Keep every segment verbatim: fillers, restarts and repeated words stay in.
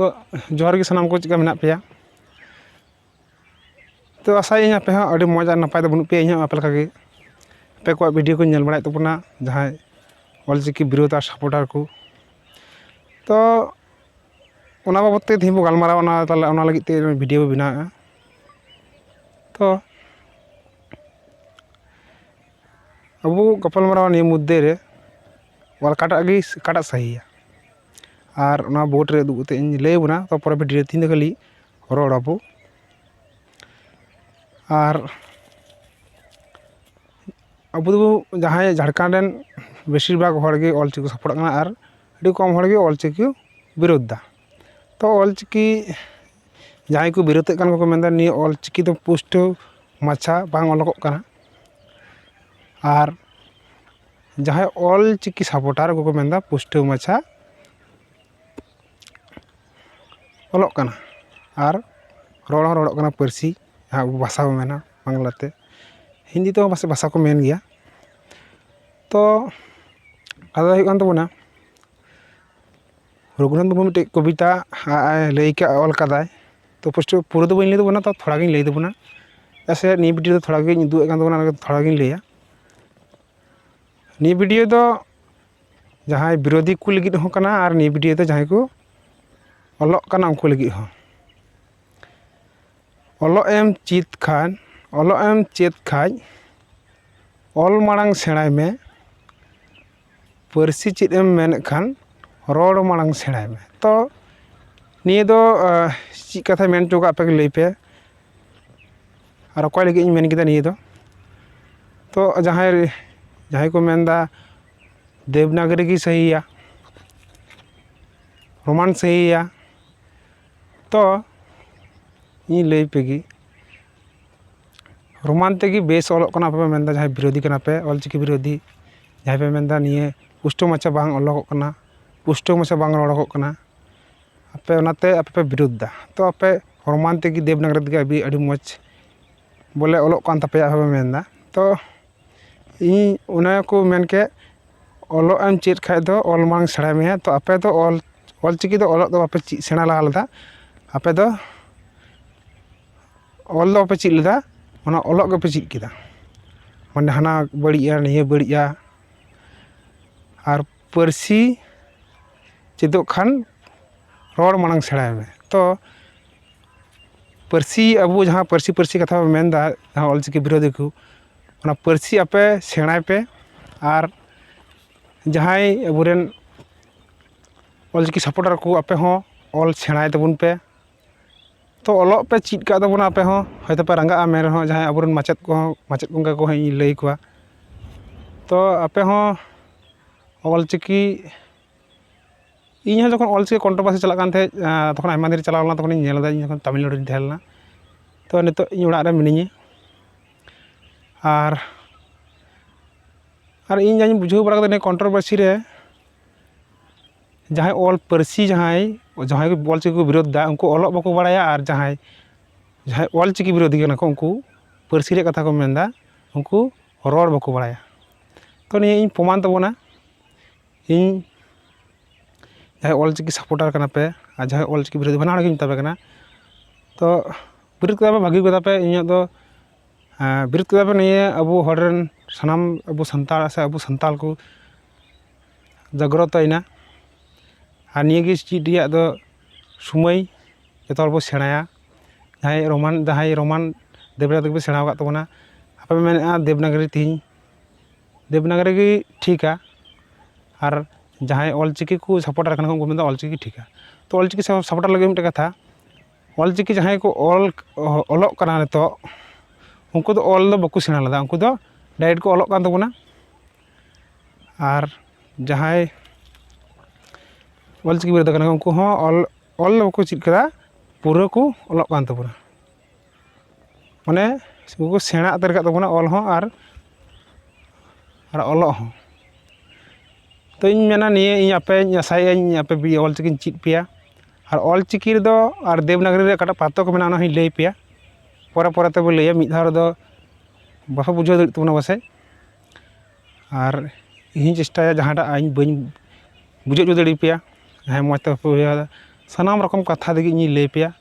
ᱛᱚ, ᱡᱚᱦᱟᱨ ᱜᱮ ᱥᱟᱱᱟᱢ ᱠᱚ, ᱪᱮᱫ ᱞᱮᱠᱟ ᱢᱮᱱᱟᱜ ᱯᱮᱭᱟ? ᱛᱚ, ᱟᱥᱟᱭᱟᱹᱧ ᱟᱯᱮ ᱦᱚᱸ ᱟᱹᱰᱤ ᱢᱚᱡᱽ ᱟᱨ ᱱᱟᱯᱟᱭ ᱫᱚ ᱵᱟᱹᱱᱩᱜ ᱯᱮᱭᱟ, ᱤᱧ ᱦᱚᱸ ᱟᱯᱮ ᱞᱮᱠᱟ ᱜᱮ᱾ ᱟᱯᱮ ᱠᱚᱣᱟᱜ ᱵᱷᱤᱰᱤᱭᱳ ᱠᱚᱧ ᱧᱮᱞ ᱵᱟᱲᱟᱭᱮᱫ ᱛᱟᱵᱚᱱᱟ, ᱡᱟᱦᱟᱸᱭ ᱚᱞᱪᱤᱠᱤ ᱵᱤᱨᱳᱫᱷ ᱟᱨ ᱥᱟᱯᱳᱨᱴᱟᱨ ᱠᱚ᱾ ᱛᱚ, ᱚᱱᱟ ᱵᱟᱵᱚᱫ ᱛᱮ ᱛᱮᱦᱮᱧ ᱵᱚ ᱜᱟᱞᱢᱟᱨᱟᱣᱟ, ᱚᱱᱟ ᱛᱟᱦᱞᱮ ᱚᱱᱟ ᱞᱟᱹᱜᱤᱫ ᱛᱮ ᱵᱷᱤᱰᱤᱭᱳ ᱵᱚ ᱵᱮᱱᱟᱣᱮᱫᱼᱟ᱾ ᱛᱚ, ᱟᱵᱚ ᱜᱟᱯᱟᱞᱢᱟᱨᱟᱣ ᱱᱤᱭᱟᱹ ᱢᱚᱫᱽᱫᱷᱮ ᱨᱮ ᱚᱠᱟᱴᱟᱜ ᱜᱮ, ᱚᱠᱟᱴᱟᱜ ᱥᱟᱹᱦᱤᱭᱟ, ᱟᱨ ᱚᱱᱟ ᱵᱳᱨᱰ ᱨᱮ ᱩᱫᱩᱜ ᱠᱟᱛᱮ ᱤᱧ ᱞᱟᱹᱭ ᱟᱵᱚᱱᱟ᱾ ᱛᱟᱨᱯᱚᱨᱮ ᱵᱷᱤᱰᱤᱭᱳ ᱨᱮ ᱛᱤᱦᱤᱧ ᱫᱚ ᱠᱷᱟᱹᱞᱤ ᱨᱚᱲ ᱟᱵᱚ᱾ ᱟᱨ ᱟᱵᱚ ᱫᱚ ᱡᱟᱦᱟᱸᱭ ᱡᱷᱟᱲᱠᱷᱚᱸᱰ ᱨᱮᱱ ᱵᱮᱥᱤᱨ ᱵᱷᱟᱜᱽ ᱦᱚᱲ ᱜᱮ ᱚᱞᱪᱤᱠᱤ ᱠᱚ ᱥᱟᱯᱳᱨᱴᱟᱜ ᱠᱟᱱᱟ ᱟᱨ ᱟᱹᱰᱤ ᱠᱚᱢ ᱦᱚᱲ ᱜᱮ ᱚᱞᱪᱤᱠᱤ ᱠᱚ ᱵᱤᱨᱳᱫᱷ ᱫᱟ᱾ ᱛᱚ, ᱚᱞᱪᱤᱠᱤ ᱡᱟᱦᱟᱸᱭ ᱠᱚ ᱵᱤᱨᱳᱫᱷᱮᱫ ᱠᱟᱱ ᱠᱚ ᱢᱮᱱᱫᱟ ᱱᱤᱭᱟᱹ ᱚᱞᱪᱤᱠᱤ ᱫᱚ ᱯᱩᱥᱴᱟᱹᱣ ᱢᱟᱪᱷᱟ ᱵᱟᱝ ᱚᱞᱚᱜᱚᱜ ᱠᱟᱱᱟ, ᱟᱨ ᱡᱟᱦᱟᱸᱭ ᱚᱞᱪᱤᱠᱤ ᱥᱟᱯᱳᱨᱴᱟᱨ ᱠᱚᱠᱚ ᱢᱮᱱᱫᱟ ᱯᱩᱥᱴᱟᱹᱣ ᱢᱟᱪᱷᱟ ᱚᱞᱚᱜ ᱠᱟᱱᱟ ᱟᱨ ᱨᱚᱲ ᱦᱚᱸ ᱨᱚᱲᱚᱜ ᱠᱟᱱᱟ ᱯᱟᱹᱨᱥᱤ, ᱡᱟᱦᱟᱸ ᱟᱵᱚ ᱵᱷᱟᱥᱟ ᱵᱚ ᱢᱮᱱᱟ ᱵᱟᱝᱞᱟᱛᱮ, ᱦᱤᱱᱫᱤ ᱛᱮᱦᱚᱸ ᱯᱟᱥᱮᱡ ᱵᱷᱟᱥᱟ ᱠᱚ ᱢᱮᱱ ᱜᱮᱭᱟ᱾ ᱛᱚ, ᱠᱟᱛᱷᱟ ᱫᱚ ᱦᱩᱭᱩᱜ ᱠᱟᱱ ᱛᱟᱵᱚᱱᱟ, ᱨᱚᱜᱷᱩᱱᱟᱛᱷ ᱢᱩᱨᱢᱩ ᱢᱤᱫᱴᱮᱡ ᱠᱚᱵᱤᱛᱟ ᱞᱟᱹᱭ ᱠᱟᱜ, ᱚᱞ ᱠᱟᱫᱟᱭ᱾ ᱛᱚ, ᱯᱩᱥᱴᱟᱹ ᱯᱩᱨᱟᱹ ᱫᱚ ᱵᱟᱹᱧ ᱞᱟᱹᱭ ᱛᱟᱵᱚᱱᱟ, ᱛᱚ ᱛᱷᱚᱲᱟ ᱜᱤᱧ ᱞᱟᱹᱭ ᱛᱟᱵᱚᱱᱟ᱾ ᱪᱮᱫᱟᱜ ᱥᱮ ᱱᱤᱭᱟᱹ ᱵᱷᱤᱰᱤᱭᱳ ᱫᱚ ᱛᱷᱚᱲᱟ ᱜᱤᱧ ᱩᱫᱩᱜ ᱮᱫ ᱠᱟᱱ ᱛᱟᱵᱚᱱᱟ, ᱚᱱᱟ ᱛᱷᱚᱲᱟ ᱜᱤᱧ ᱞᱟᱹᱭᱟ᱾ ᱱᱤᱭᱟᱹ ᱵᱷᱤᱰᱤᱭᱳ ᱫᱚ ᱡᱟᱦᱟᱸᱭ ᱵᱤᱨᱳᱫᱷᱤ ᱠᱚ ᱞᱟᱹᱜᱤᱫ ᱦᱚᱸ ᱠᱟᱱᱟ ᱟᱨ ᱱᱤᱭᱟᱹ ᱵᱷᱤᱰᱤᱭᱳ ᱫᱚ ᱡᱟᱦᱟᱸᱭ ᱠᱚ ᱚᱞᱚᱜ ᱠᱟᱱᱟ ᱩᱱᱠᱩ ᱞᱟᱹᱜᱤᱫ ᱦᱚᱸ᱾ ᱚᱞᱚᱜ ᱮᱢ ᱪᱮᱫ ᱠᱷᱟᱱ, ᱚᱞᱚᱜ ᱮᱢ ᱪᱮᱫ ᱠᱷᱟᱡ, ᱚᱞ ᱢᱟᱲᱟᱝ ᱥᱮᱬᱟᱭ ᱢᱮ᱾ ᱯᱟᱹᱨᱥᱤ ᱪᱮᱫ ᱮᱢ ᱢᱮᱱᱮᱫ ᱠᱷᱟᱱ, ᱨᱚᱲ ᱢᱟᱲᱟᱝ ᱥᱮᱬᱟᱭ ᱢᱮ᱾ ᱛᱚ, ᱱᱤᱭᱟᱹ ᱫᱚ, ᱟᱦ, ᱪᱮᱫ ᱠᱟᱛᱷᱟᱭ ᱢᱮᱱ ᱦᱚᱪᱚ ᱠᱟᱜ, ᱟᱯᱮ ᱜᱮ ᱞᱟᱹᱭ ᱯᱮ᱾ ᱟᱨ ᱚᱠᱚᱭ ᱞᱟᱹᱜᱤᱫ ᱤᱧ ᱢᱮᱱ ᱠᱮᱫᱟ ᱱᱤᱭᱟᱹ ᱫᱚ? ᱛᱚ, ᱡᱟᱦᱟᱸᱭ, ᱡᱟᱦᱟᱸᱭ ᱠᱚ ᱢᱮᱱᱫᱟ ᱫᱮᱵᱽᱱᱟᱜᱚᱨᱤ ᱜᱮ ᱥᱟᱹᱦᱤᱭᱟ, ᱨᱳᱢᱟᱱ ᱥᱟᱹᱦᱤᱭᱟ, ᱛᱚ, ᱤᱧ ᱞᱟᱹᱭ ᱯᱮᱜᱮ, ᱨᱳᱢᱟᱱ ᱛᱮᱜᱮ ᱵᱮᱥ ᱚᱞᱚᱜ ᱠᱟᱱᱟ ᱯᱮ ᱢᱮᱱᱫᱟ, ᱡᱟᱦᱟᱸᱭ ᱵᱤᱨᱳᱫᱷᱤ ᱠᱟᱱᱟ ᱯᱮ, ᱚᱞᱪᱤᱠᱤ ᱵᱤᱨᱳᱫᱷᱤ, ᱡᱟᱦᱟᱸᱭ ᱯᱮ ᱢᱮᱱᱫᱟ ᱱᱤᱭᱟᱹ ᱯᱩᱥᱴᱟᱹᱣ ᱢᱟᱪᱷᱟ ᱵᱟᱝ ᱚᱞᱚᱜᱚᱜ ᱠᱟᱱᱟ, ᱯᱩᱥᱴᱟᱹᱣ ᱢᱟᱪᱷᱟ ᱵᱟᱝ ᱨᱚᱲᱚᱜᱚᱜ ᱠᱟᱱᱟ, ᱟᱯᱮ ᱚᱱᱟᱛᱮ ᱟᱯᱮ ᱯᱮ ᱵᱤᱨᱳᱫᱷ ᱫᱟ᱾ ᱛᱚ, ᱟᱯᱮ ᱨᱳᱢᱟᱱ ᱛᱮᱜᱮ, ᱫᱮᱵᱽᱱᱟᱜᱚᱨᱤ ᱛᱮᱜᱮ ᱟᱹᱰᱤ, ᱟᱹᱰᱤ ᱢᱚᱡᱽ ᱵᱚᱞᱮ ᱚᱞᱚᱜ ᱠᱟᱱ ᱛᱟᱯᱮᱭᱟ ᱟᱯᱮ ᱯᱮ ᱢᱮᱱᱫᱟ᱾ ᱛᱚ, ᱤᱧ ᱚᱱᱟ ᱠᱚ ᱢᱮᱱ ᱠᱮᱫ, ᱚᱞᱚᱜ ᱮᱢ ᱪᱮᱫ ᱠᱷᱟᱡ ᱫᱚ ᱚᱞ ᱢᱟᱲᱟᱝ ᱥᱮᱬᱟᱭ ᱢᱮ᱾ ᱛᱚ, ᱟᱯᱮ ᱫᱚ ᱚᱞ, ᱚᱞᱪᱤᱠᱤ ᱫᱚ ᱚᱞᱚᱜ ᱫᱚ ᱵᱟᱯᱮ ᱪᱮᱫ ᱥᱮᱬᱟ ᱞᱟᱦᱟ ᱞᱮᱫᱟ, ᱟᱯᱮ ᱫᱚ ᱚᱞ ᱫᱚ ᱵᱟᱯᱮ ᱪᱮᱫ ᱞᱮᱫᱟ, ᱚᱱᱟ ᱚᱞᱚᱜ ᱜᱮᱯᱮ ᱪᱮᱫ ᱠᱮᱫᱟ᱾ ᱢᱟᱱᱮ ᱦᱟᱱᱟ ᱵᱟᱹᱲᱤᱡᱼᱟ, ᱱᱤᱭᱟᱹ ᱵᱟᱹᱲᱤᱡᱼᱟ᱾ ᱟᱨ ᱯᱟᱹᱨᱥᱤ ᱪᱮᱫᱚᱜ ᱠᱷᱟᱱ ᱨᱚᱲ ᱢᱟᱲᱟᱝ ᱥᱮᱬᱟᱭ ᱢᱮ᱾ ᱛᱚ ᱯᱟᱹᱨᱥᱤ, ᱟᱵᱚ ᱡᱟᱦᱟᱸ ᱯᱟᱹᱨᱥᱤ ᱯᱟᱹᱨᱥᱤ ᱠᱟᱛᱷᱟ ᱵᱚᱱ ᱢᱮᱱᱫᱟ, ᱡᱟᱦᱟᱸ ᱚᱞᱪᱤᱠᱤ ᱵᱤᱨᱳᱫᱷᱤ ᱠᱚ, ᱚᱱᱟ ᱯᱟᱹᱨᱥᱤ ᱟᱯᱮ ᱥᱮᱬᱟᱭ ᱯᱮ᱾ ᱟᱨ ᱡᱟᱦᱟᱸᱭ ᱟᱵᱚᱨᱮᱱ ᱚᱞᱪᱤᱠᱤ ᱥᱟᱯᱳᱨᱴᱟᱨ ᱠᱚ, ᱟᱯᱮ ᱦᱚᱸ ᱚᱞ ᱥᱮᱬᱟᱭ ᱛᱟᱵᱚᱱ ᱯᱮ᱾ ᱛᱚ ᱚᱞᱚᱜ ᱯᱮ ᱪᱮᱫ ᱠᱟᱜ ᱛᱟᱵᱚᱱᱟ, ᱟᱯᱮ ᱦᱚᱸ ᱦᱚᱭᱛᱳ ᱯᱮ ᱨᱟᱸᱜᱟᱜᱼᱟ, ᱢᱮᱱ ᱨᱮᱦᱚᱸ ᱡᱟᱦᱟᱸᱭ ᱟᱵᱚᱨᱮᱱ ᱢᱟᱪᱮᱫ ᱠᱚᱦᱚᱸ, ᱢᱟᱪᱮᱫ ᱜᱚᱢᱠᱮ ᱠᱚᱦᱚᱸ ᱤᱧ ᱞᱟᱹᱭ ᱟᱠᱚᱣᱟ᱾ ᱛᱚ ᱟᱯᱮ ᱦᱚᱸ ᱚᱞᱪᱤᱠᱤ, ᱤᱧ ᱦᱚᱸ ᱡᱚᱠᱷᱚᱱ ᱚᱞᱪᱤᱠᱤ ᱠᱚᱱᱴᱨᱳᱵᱷᱟᱨᱥᱤ ᱪᱟᱞᱟᱜ ᱠᱟᱱ ᱛᱟᱦᱮᱸᱫ, ᱟᱸ, ᱛᱚᱠᱷᱚᱱ ᱟᱭᱢᱟ ᱫᱤᱱ ᱨᱮ ᱪᱟᱞᱟᱣ ᱞᱮᱱᱟ, ᱛᱚᱠᱷᱚᱱᱤᱧ ᱧᱮᱞ ᱮᱫᱟ, ᱤᱧ ᱡᱚᱠᱷᱚᱱ ᱛᱟᱢᱤᱞᱱᱟᱲᱩ ᱨᱤᱧ ᱛᱟᱦᱮᱸ ᱞᱮᱱᱟ᱾ ᱛᱚ ᱱᱤᱛᱚᱜ ᱤᱧ ᱚᱲᱟᱜ ᱨᱮ ᱢᱤᱱᱟᱹᱧᱟ᱾ ᱟᱨ, ᱟᱨ ᱤᱧ ᱡᱟᱧ ᱵᱩᱡᱷᱟᱹᱣ ᱵᱟᱲᱟ ᱠᱟᱫᱟ, ᱱᱤᱭᱟᱹ ᱠᱚᱱᱴᱨᱳᱵᱷᱟᱨᱥᱤ ᱨᱮ ᱡᱟᱦᱟᱸᱭ ᱚᱞ ᱯᱟᱹᱨᱥᱤ, ᱡᱟᱦᱟᱸᱭ, ᱡᱟᱦᱟᱸᱭ ᱠᱚ ᱚᱞᱪᱤᱠᱤ ᱠᱚ ᱵᱤᱨᱳᱫᱷ ᱮᱫᱟ, ᱩᱱᱠᱩ ᱚᱞᱚᱜ ᱵᱟᱠᱚ ᱵᱟᱲᱟᱭᱟ, ᱟᱨ ᱡᱟᱦᱟᱸᱭ, ᱡᱟᱦᱟᱸᱭ ᱚᱞᱪᱤᱠᱤ ᱵᱤᱨᱳᱫᱷᱤ ᱠᱟᱱᱟ ᱠᱚ, ᱩᱱᱠᱩ ᱯᱟᱹᱨᱥᱤ ᱨᱮᱭᱟᱜ ᱠᱟᱛᱷᱟ ᱠᱚ ᱢᱮᱱᱫᱟ, ᱩᱱᱠᱩ ᱨᱚᱲ ᱵᱟᱠᱚ ᱵᱟᱲᱟᱭᱟ᱾ ᱛᱚ ᱱᱤᱭᱟᱹ ᱤᱧ ᱯᱨᱚᱢᱟᱱ ᱛᱟᱵᱚᱱᱟ, ᱤᱧ ᱡᱟᱦᱟᱸᱭ ᱚᱞᱪᱤᱠᱤ ᱥᱟᱯᱳᱨᱴᱟᱨ ᱠᱟᱱᱟ ᱯᱮ ᱟᱨ ᱡᱟᱦᱟᱸᱭ ᱚᱞᱪᱤᱠᱤ ᱵᱤᱨᱳᱫᱷᱤ, ᱵᱟᱱᱟ ᱦᱚᱲ ᱜᱤᱧ ᱢᱮᱛᱟ ᱯᱮ ᱠᱟᱱᱟ᱾ ᱛᱚ ᱵᱤᱨᱳᱫᱷ ᱠᱮᱫᱟ ᱯᱮ, ᱵᱷᱟᱹᱜᱤ ᱠᱮᱫᱟ ᱯᱮ, ᱤᱧᱟᱹᱜ ᱫᱚ, ᱮᱸ, ᱵᱤᱨᱳᱫᱷ ᱠᱮᱫᱟ ᱯᱮ, ᱱᱤᱭᱟᱹ ᱟᱵᱚ ᱦᱚᱲ ᱨᱮᱱ ᱥᱟᱱᱟᱢ ᱟᱵᱚ ᱥᱟᱱᱛᱟᱲ ᱥᱮ ᱟᱵᱚ ᱥᱟᱱᱛᱟᱲ ᱠᱚ ᱡᱟᱜᱽᱨᱚᱛᱚᱭᱮᱱᱟ᱾ ᱟᱨ ᱱᱤᱭᱟᱹ ᱜᱮ ᱪᱮᱫ ᱨᱮᱭᱟᱜ ᱫᱚ ᱥᱚᱢᱚᱭ, ᱡᱚᱛᱚ ᱦᱚᱲ ᱵᱚ ᱥᱮᱬᱟᱭᱟ᱾ ᱡᱟᱦᱟᱸᱭ ᱨᱳᱢᱟᱱ, ᱡᱟᱦᱟᱸᱭ ᱨᱳᱢᱟᱱ ᱫᱮᱵᱽᱱᱟᱜᱚᱨᱤ ᱛᱮᱯᱮ ᱥᱮᱬᱟ ᱟᱠᱟᱫ ᱛᱟᱵᱚᱱᱟ, ᱟᱯᱮ ᱯᱮ ᱢᱮᱱᱮᱫᱼᱟ ᱫᱮᱵᱽᱱᱟᱜᱚᱨᱤ, ᱛᱮᱦᱮᱧ ᱫᱮᱵᱽᱱᱟᱜᱚᱨᱤ ᱜᱮ ᱴᱷᱤᱠᱟ᱾ ᱟᱨ ᱡᱟᱦᱟᱸᱭ ᱚᱞᱪᱤᱠᱤ ᱠᱚ ᱥᱟᱯᱳᱨᱴᱟᱨ ᱠᱟᱱᱟ ᱠᱚ, ᱩᱱᱠᱩ ᱢᱮᱱᱫᱟ ᱚᱞᱪᱤᱠᱤ ᱴᱷᱤᱠᱟ᱾ ᱛᱚ ᱚᱞᱪᱤᱠᱤ ᱥᱟᱯᱳᱨᱴᱟᱨ ᱞᱟᱹᱜᱤᱫ ᱢᱤᱫᱴᱮᱱ ᱠᱟᱛᱷᱟ, ᱚᱞᱪᱤᱠᱤ ᱡᱟᱦᱟᱸᱭ ᱠᱚ ᱚᱞ, ᱚᱞᱚᱜ ᱠᱟᱱᱟ ᱱᱤᱛᱚᱜ, ᱩᱱᱠᱩ ᱫᱚ ᱚᱞ ᱫᱚ ᱵᱟᱠᱚ ᱥᱮᱬᱟ ᱞᱮᱫᱟ, ᱩᱱᱠᱩ ᱫᱚ ᱰᱟᱭᱨᱮᱠᱴ ᱠᱚ ᱚᱞᱚᱜ ᱠᱟᱱ ᱛᱟᱵᱚᱱᱟ᱾ ᱟᱨ ᱡᱟᱦᱟᱸᱭ ᱚᱞᱪᱤᱠᱤ ᱵᱤᱨᱳᱫᱷ ᱠᱟᱱᱟ ᱠᱚ, ᱩᱱᱠᱩ ᱦᱚᱸ ᱚᱞ, ᱚᱞ ᱫᱚ ᱵᱟᱠᱚ ᱪᱮᱫ ᱠᱟᱫᱟ, ᱯᱩᱨᱟᱹ ᱠᱚ ᱚᱞᱚᱜ ᱠᱟᱱ ᱛᱟᱵᱚᱱᱟ᱾ ᱢᱟᱱᱮ ᱩᱱᱠᱩ ᱠᱚ ᱥᱮᱬᱟ ᱩᱛᱟᱹᱨ ᱠᱟᱫ ᱛᱟᱵᱚᱱᱟ ᱚᱞ ᱦᱚᱸ ᱟᱨ, ᱟᱨ ᱚᱞᱚᱜ ᱦᱚᱸ᱾ ᱛᱚ ᱤᱧ ᱢᱮᱱᱟ ᱱᱤᱭᱟᱹ ᱤᱧ ᱟᱯᱮᱧ ᱟᱥᱟᱭᱮᱫᱼᱟ, ᱤᱧ ᱟᱯᱮ ᱵᱤ-, ᱚᱞᱪᱤᱠᱤᱧ ᱪᱮᱫ ᱯᱮᱭᱟ᱾ ᱟᱨ ᱚᱞᱪᱤᱠᱤ ᱨᱮᱫᱚ ᱟᱨ ᱫᱮᱵᱽᱱᱟᱜᱚᱨᱤ ᱨᱮ ᱚᱠᱟᱴᱟᱜ ᱯᱟᱨᱛᱷᱚᱠᱠᱚ ᱢᱮᱱᱟᱜᱼᱟ, ᱚᱱᱟ ᱦᱚᱸᱧ ᱞᱟᱹᱭ ᱯᱮᱭᱟ᱾ ᱯᱚᱨᱮ ᱯᱚᱨᱮ ᱛᱮᱵᱚ ᱞᱟᱹᱭᱟ, ᱢᱤᱫ ᱫᱷᱟᱣ ᱨᱮᱫᱚ ᱵᱟᱯᱮ ᱵᱩᱡᱷᱟᱹᱣ ᱫᱟᱲᱮᱭᱟᱜ ᱛᱟᱵᱚᱱᱟ ᱯᱟᱥᱮᱡ᱾ ᱟᱨ ᱤᱧ ᱦᱚᱸᱧ ᱪᱮᱥᱴᱟᱭᱟ ᱡᱟᱦᱟᱸᱴᱟᱜ ᱤᱧ ᱵᱟᱹᱧ ᱵᱩᱡᱷᱟᱹᱣ ᱦᱚᱪᱚ ᱫᱟᱲᱮᱭᱟᱯᱮᱭᱟ᱾ ᱡᱟᱦᱟᱸᱭ ᱢᱚᱡᱽ ᱛᱮ ᱵᱟᱯᱮ ᱵᱩᱡᱷᱟᱹᱣ ᱫᱟ, ᱥᱟᱱᱟᱢ ᱨᱚᱠᱚᱢ ᱠᱟᱛᱷᱟ ᱛᱮᱜᱮ ᱤᱧᱤᱧ ᱞᱟᱹᱭ ᱯᱮᱭᱟ᱾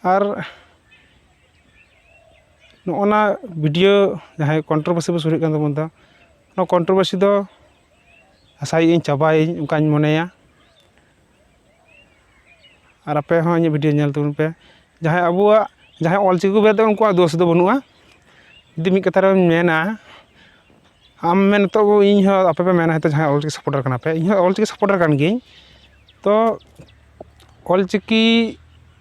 ᱟᱨ ᱱᱚᱜᱼᱚ ᱱᱟ ᱵᱷᱤᱰᱤᱭᱳ ᱡᱟᱦᱟᱸᱭ ᱠᱚᱱᱴᱨᱳᱵᱷᱟᱨᱥᱤ ᱵᱚ ᱥᱩᱨᱩᱭᱮᱫ ᱠᱟᱱ ᱛᱟᱵᱚᱱ ᱫᱚ, ᱱᱚᱣᱟ ᱠᱚᱱᱴᱨᱳᱵᱷᱟᱨᱥᱤ ᱫᱚ ᱟᱥᱟᱭᱟᱹᱧ ᱪᱟᱵᱟᱭᱟᱹᱧ, ᱚᱱᱠᱟᱧ ᱢᱚᱱᱮᱭᱟ᱾ ᱟᱨ ᱟᱯᱮ ᱦᱚᱸ ᱤᱧᱟᱹᱜ ᱵᱷᱤᱰᱤᱭᱳ ᱧᱮᱞ ᱛᱟᱵᱚᱱ ᱯᱮ᱾ ᱡᱟᱦᱟᱸᱭ ᱟᱵᱚᱣᱟᱜ, ᱡᱟᱦᱟᱸᱭ ᱚᱞᱪᱤᱠᱤ ᱠᱚ ᱵᱮᱫ ᱩᱱᱠᱩᱣᱟᱜ ᱫᱳᱥ ᱫᱚ ᱵᱟᱹᱱᱩᱜᱼᱟ᱾ ᱡᱩᱫᱤ ᱢᱤᱫ ᱠᱟᱛᱷᱟ ᱨᱮᱢ ᱢᱮᱱᱟ, ᱟᱢ ᱢᱮᱱ ᱱᱤᱛᱚᱜ ᱤᱧ ᱦᱚᱸ ᱟᱯᱮ ᱯᱮ ᱢᱮᱱᱟ ᱦᱚᱭᱛᱳ ᱡᱟᱦᱟᱸᱭ ᱚᱞᱪᱤᱠᱤ ᱥᱟᱯᱳᱨᱴᱟᱨ ᱠᱟᱱᱟ ᱯᱮ, ᱤᱧ ᱦᱚᱸ ᱚᱞᱪᱤᱠᱤ ᱥᱟᱯᱳᱨᱴᱟᱨ ᱠᱟᱱ ᱜᱤᱭᱟᱹᱧ᱾ ᱛᱚ ᱚᱞᱪᱤᱠᱤ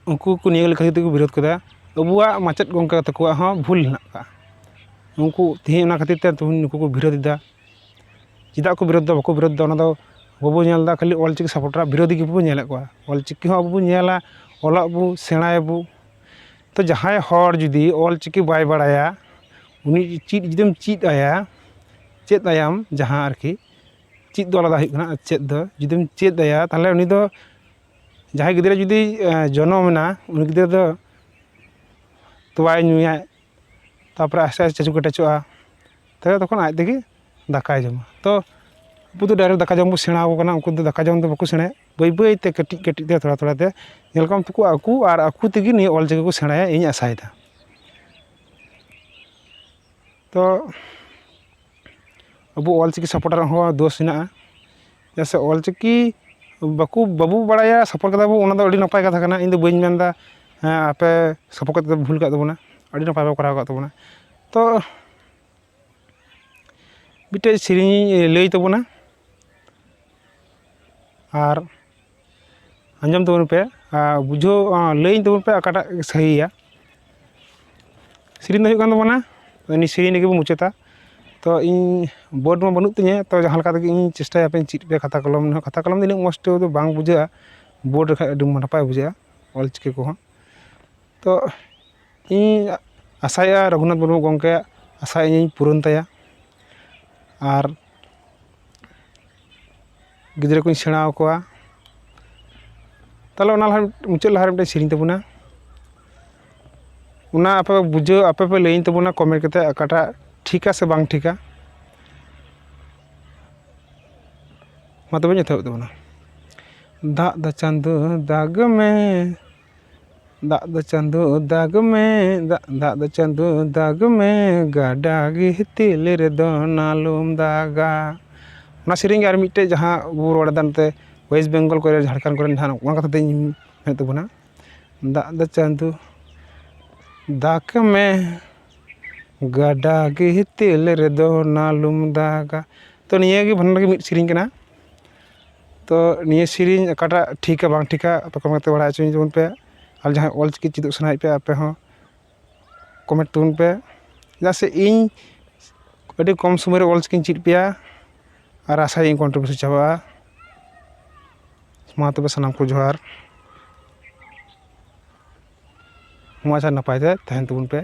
ᱩᱱᱠᱩ ᱠᱚ ᱱᱤᱭᱟᱹ ᱞᱮᱠᱟ ᱠᱟᱛᱮ ᱠᱚ ᱵᱤᱨᱳᱫ ᱠᱮᱫᱟ, ᱟᱵᱚᱣᱟᱜ ᱢᱟᱪᱮᱫ ᱜᱚᱢᱠᱮ ᱛᱟᱠᱚᱣᱟᱜ ᱦᱚᱸ ᱵᱷᱩᱞ ᱦᱮᱱᱟᱜ ᱠᱟᱜᱼᱟ᱾ ᱩᱱᱠᱩ ᱛᱮᱦᱮᱧ ᱚᱱᱟ ᱠᱷᱟᱹᱛᱤᱨ ᱛᱮ ᱛᱮᱦᱮᱧ ᱱᱩᱠᱩ ᱠᱚ ᱵᱤᱨᱳᱫ ᱮᱫᱟ᱾ ᱪᱮᱫᱟᱜ ᱠᱚ ᱵᱤᱨᱳᱫ ᱮᱫᱟ, ᱵᱟᱠᱚ ᱵᱤᱨᱳᱫ ᱮᱫᱟ, ᱚᱱᱟ ᱫᱚ ᱵᱟᱵᱚ ᱧᱮᱞ ᱮᱫᱟ, ᱠᱷᱟᱹᱞᱤ ᱚᱞᱪᱤᱠᱤ ᱥᱟᱯᱳᱨᱴᱟᱨ ᱵᱤᱨᱳᱫᱷᱤ ᱜᱮᱵᱚ ᱧᱮᱞᱮᱫ ᱠᱚᱣᱟ᱾ ᱚᱞᱪᱤᱠᱤ ᱦᱚᱸ ᱟᱵᱚ ᱵᱚ ᱧᱮᱞᱟ, ᱚᱞᱚᱜ ᱵᱚ, ᱥᱮᱬᱟᱭᱟᱵᱚ᱾ ᱛᱚ ᱡᱟᱦᱟᱸᱭ ᱦᱚᱲ ᱡᱩᱫᱤ ᱚᱞᱪᱤᱠᱤ ᱵᱟᱭ ᱵᱟᱲᱟᱭᱟ, ᱩᱱᱤ ᱪᱮᱫ ᱡᱩᱫᱤᱢ ᱪᱮᱫ ᱟᱭᱟ, ᱪᱮᱫ ᱟᱭᱟᱢ ᱡᱟᱦᱟᱸ ᱟᱨᱠᱤ, ᱪᱮᱫ ᱫᱚ ᱟᱞᱟᱫᱟ ᱦᱩᱭᱩᱜ ᱠᱟᱱᱟ, ᱟᱨ ᱪᱮᱫ ᱫᱚ ᱡᱩᱫᱤᱢ ᱪᱮᱫ ᱟᱭᱟ, ᱛᱟᱦᱚᱞᱮ ᱩᱱᱤ ᱫᱚ, ᱡᱟᱦᱟᱸᱭ ᱜᱤᱫᱽᱨᱟᱹ ᱡᱩᱫᱤ ᱮ, ᱡᱚᱱᱚᱢ ᱮᱱᱟ, ᱩᱱᱤ ᱜᱤᱫᱽᱨᱟᱹ ᱫᱚ ᱛᱚᱣᱟᱭ ᱧᱩᱭᱟ, ᱛᱟᱨᱯᱚᱨᱮ ᱟᱥᱛᱮ ᱟᱥᱛᱮ ᱪᱟᱪᱩ ᱠᱮᱴᱮᱡᱚᱜᱼᱟ, ᱛᱚᱵᱮ ᱛᱚᱠᱷᱚᱱ ᱟᱡ ᱛᱮᱜᱮ ᱫᱟᱠᱟᱭ ᱡᱚᱢᱟ᱾ ᱛᱚ ᱟᱵᱚ ᱫᱚ ᱰᱟᱭᱨᱮᱠᱴ ᱫᱟᱠᱟ ᱡᱚᱢ ᱵᱚ ᱥᱮᱬᱟ ᱟᱠᱚ ᱠᱟᱱᱟ, ᱩᱱᱠᱩ ᱫᱚ ᱫᱟᱠᱟ ᱡᱚᱢ ᱫᱚ ᱵᱟᱠᱚ ᱥᱮᱬᱟᱭᱟ, ᱵᱟᱹᱭ ᱵᱟᱹᱭ ᱛᱮ ᱠᱟᱹᱴᱤᱡ ᱠᱟᱹᱴᱤᱡ ᱛᱮ ᱛᱷᱚᱲᱟ ᱛᱷᱚᱲᱟ ᱛᱮ ᱧᱮᱞ ᱠᱚᱢ ᱛᱟᱠᱚ ᱟᱠᱚ ᱟᱨ ᱟᱠᱚ ᱛᱮᱜᱮ ᱱᱤᱭᱟᱹ ᱚᱞ ᱪᱤᱠᱤ ᱠᱚ ᱥᱮᱬᱟᱭᱟ, ᱤᱧ ᱟᱥᱟᱭᱮᱫᱟ᱾ ᱛᱚ ᱟᱵᱚ ᱚᱞ ᱪᱤᱠᱤ ᱥᱟᱯᱳᱨᱴᱟᱨ ᱦᱚᱸ ᱫᱳᱥ ᱦᱮᱱᱟᱜᱼᱟ, ᱪᱮᱫᱟᱜ ᱥᱮ ᱚᱞ ᱪᱤᱠᱤ ᱵᱟᱠᱚ, ᱵᱟᱵᱚ ᱵᱟᱲᱟᱭᱟ, ᱥᱟᱯᱳᱨᱴ ᱠᱟᱫᱟ ᱵᱚ, ᱚᱱᱟ ᱫᱚ ᱟᱹᱰᱤ ᱱᱟᱯᱟᱭ ᱠᱟᱛᱷᱟ ᱠᱟᱱᱟ᱾ ᱤᱧ ᱫᱚ ᱵᱟᱹᱧ ᱢᱮᱱᱫᱟ ᱦᱮᱸ ᱟᱯᱮ ᱥᱟᱯᱳᱨᱴ ᱠᱟᱛᱮ ᱯᱮ ᱵᱷᱩᱞ ᱠᱟᱜ ᱛᱟᱵᱚᱱᱟ, ᱟᱹᱰᱤ ᱱᱟᱯᱟᱭ ᱯᱮ ᱠᱚᱨᱟᱣ ᱠᱟᱜ ᱛᱟᱵᱚᱱᱟ᱾ ᱛᱚ ᱢᱤᱫᱴᱮᱡ ᱥᱮᱨᱮᱧ ᱤᱧ ᱞᱟᱹᱭ ᱛᱟᱵᱚᱱᱟ, ᱟᱨ ᱟᱸᱡᱚᱢ ᱛᱟᱵᱚᱱ ᱯᱮ, ᱟᱨ ᱵᱩᱡᱷᱟᱹᱣ, ᱟᱨ ᱞᱟᱹᱭᱟᱹᱧ ᱛᱟᱵᱚᱱ ᱯᱮ ᱚᱠᱟᱴᱟᱜ ᱥᱟᱹᱦᱤᱭᱟ᱾ ᱥᱮᱨᱮᱧ ᱫᱚ ᱦᱩᱭᱩᱜ ᱠᱟᱱ ᱛᱟᱵᱚᱱᱟ, ᱩᱱᱤ ᱥᱮᱨᱮᱧ ᱨᱮᱜᱮ ᱵᱚᱱ ᱢᱩᱪᱟᱹᱫᱟ᱾ ᱛᱚ ᱤᱧ ᱵᱳᱨᱰ ᱢᱟ ᱵᱟᱹᱱᱩᱜ ᱛᱤᱧᱟᱹ, ᱛᱚ ᱡᱟᱦᱟᱸ ᱞᱮᱠᱟ ᱛᱮᱜᱮ ᱤᱧ ᱪᱮᱥᱴᱟᱭᱟ ᱦᱟᱯᱮᱧ ᱪᱮᱫ ᱯᱮ, ᱠᱷᱟᱛᱟ ᱠᱚᱞᱚᱢ ᱨᱮᱦᱚᱸ, ᱠᱷᱟᱛᱟ ᱠᱚᱞᱚᱢ ᱫᱚ ᱤᱱᱟᱹᱜ ᱢᱚᱡᱽ ᱛᱮᱫᱚ ᱵᱟᱝ ᱵᱩᱡᱷᱟᱹᱜᱼᱟ, ᱵᱳᱨᱰ ᱨᱮᱠᱷᱟᱡ ᱟᱹᱰᱤ ᱱᱟᱯᱟᱭ ᱵᱩᱡᱷᱟᱹᱜᱼᱟ ᱚᱞ ᱪᱤᱠᱤ ᱠᱚᱦᱚᱸ᱾ ᱛᱚ ᱤᱧ ᱟᱥᱟᱭᱮᱜᱼᱟ ᱨᱚᱜᱷᱩᱱᱟᱛᱷ ᱢᱩᱨᱢᱩ ᱜᱚᱢᱠᱮᱭᱟᱜ ᱟᱥᱟ ᱤᱧᱤᱧ ᱯᱩᱨᱚᱱ ᱛᱟᱭᱟ, ᱟᱨ ᱜᱤᱫᱽᱨᱟᱹ ᱠᱚᱧ ᱥᱮᱬᱟ ᱟᱠᱚᱣᱟ᱾ ᱛᱟᱦᱚᱞᱮ ᱚᱱᱟ ᱞᱟᱦᱟ, ᱢᱩᱪᱟᱹᱫ ᱞᱟᱦᱟᱨᱮ ᱢᱤᱫᱴᱮᱱ ᱥᱮᱨᱮᱧ ᱛᱟᱵᱚᱱᱟ, ᱚᱱᱟ ᱟᱯᱮ ᱵᱩᱡᱷᱟᱹᱣ, ᱟᱯᱮ ᱯᱮ ᱞᱟᱹᱭᱟᱹᱧ ᱛᱟᱵᱚᱱᱟ ᱠᱚᱢᱮᱱᱴ ᱠᱟᱛᱮ ᱚᱠᱟᱴᱟᱜ ᱴᱷᱤᱠᱟ ᱥᱮ ᱵᱟᱝ ᱴᱷᱤᱠᱟ᱾ ᱢᱟ ᱛᱚᱵᱮᱧ ᱮᱛᱚᱦᱚᱵ ᱛᱟᱵᱚᱱᱟ᱾ ᱫᱟᱜ ᱫᱚ ᱪᱟᱸᱫᱚ ᱫᱟᱜᱽ ᱢᱮ, ᱫᱟᱜ ᱫᱚ ᱪᱟᱸᱫᱚ ᱫᱟᱜᱽ ᱢᱮ, ᱫᱟᱜ, ᱫᱟᱜ ᱫᱚ ᱪᱟᱸᱫᱚ ᱫᱟᱜᱽ ᱢᱮ, ᱜᱟᱰᱟ ᱜᱤᱛᱤᱞ ᱨᱮᱫᱚ ᱱᱟᱞᱚᱢ ᱫᱟᱜᱟ᱾ ᱚᱱᱟ ᱥᱮᱨᱮᱧ ᱜᱮ ᱟᱨ ᱢᱤᱫᱴᱮᱡ ᱡᱟᱦᱟᱸ ᱵᱚ ᱨᱚᱲ ᱮᱫᱟ ᱱᱚᱛᱮ West Bengal ᱠᱚᱨᱮ, ᱡᱷᱟᱲᱠᱷᱚᱸᱰ ᱠᱚᱨᱮ ᱱᱟᱦᱟᱜ, ᱚᱱᱟ ᱠᱟᱛᱷᱟ ᱛᱮᱧ ᱢᱮᱱᱮᱫ ᱛᱟᱵᱚᱱᱟ᱾ ᱫᱟᱜ ᱫᱚ ᱪᱟᱸᱫᱚ ᱫᱟᱜᱽ ᱢᱮ, ᱜᱟᱰᱟ ᱜᱤᱛᱤᱞ ᱨᱮᱫᱚ ᱱᱟᱞᱚᱢ ᱫᱟᱜᱟ᱾ ᱛᱚ ᱱᱤᱭᱟᱹ ᱜᱮ ᱵᱟᱱᱟᱨ ᱜᱮ ᱢᱤᱫ ᱥᱮᱨᱮᱧ ᱠᱟᱱᱟ᱾ ᱛᱚ ᱱᱤᱭᱟᱹ ᱥᱮᱨᱮᱧ ᱚᱠᱟᱴᱟᱜ ᱴᱷᱤᱠᱟ ᱵᱟᱝ ᱴᱷᱤᱠᱟ, ᱟᱯᱮ comment ᱛᱮ ᱵᱟᱲᱟᱭ ᱦᱚᱪᱚᱧ ᱛᱟᱵᱚᱱ ᱯᱮ᱾ ᱟᱨ ᱡᱟᱦᱟᱸᱭ ᱚᱞ ᱪᱤᱠᱤ ᱪᱮᱫᱚᱜ ᱥᱟᱱᱟᱭᱮᱫ ᱯᱮ, ᱟᱯᱮ ᱦᱚᱸ comment ᱛᱟᱵᱚᱱ ᱯᱮ᱾ ᱪᱮᱫᱟᱜ ᱥᱮ ᱤᱧ ᱟᱹᱰᱤ ᱠᱚᱢ ᱥᱚᱢᱚᱭ ᱨᱮ ᱚᱞ ᱪᱤᱠᱤᱧ ᱪᱮᱫ ᱯᱮᱭᱟ, ᱟᱨ ᱟᱥᱟᱭᱟᱹᱧ contribution ᱪᱟᱵᱟᱜᱼᱟ᱾ ᱢᱟ ᱛᱚᱵᱮ ᱥᱟᱱᱟᱢ ᱠᱚ ᱡᱚᱦᱟᱨ, ᱢᱚᱡᱽ ᱟᱨ ᱱᱟᱯᱟᱭ ᱛᱮ ᱛᱟᱦᱮᱱ ᱛᱟᱵᱚᱱ ᱯᱮ᱾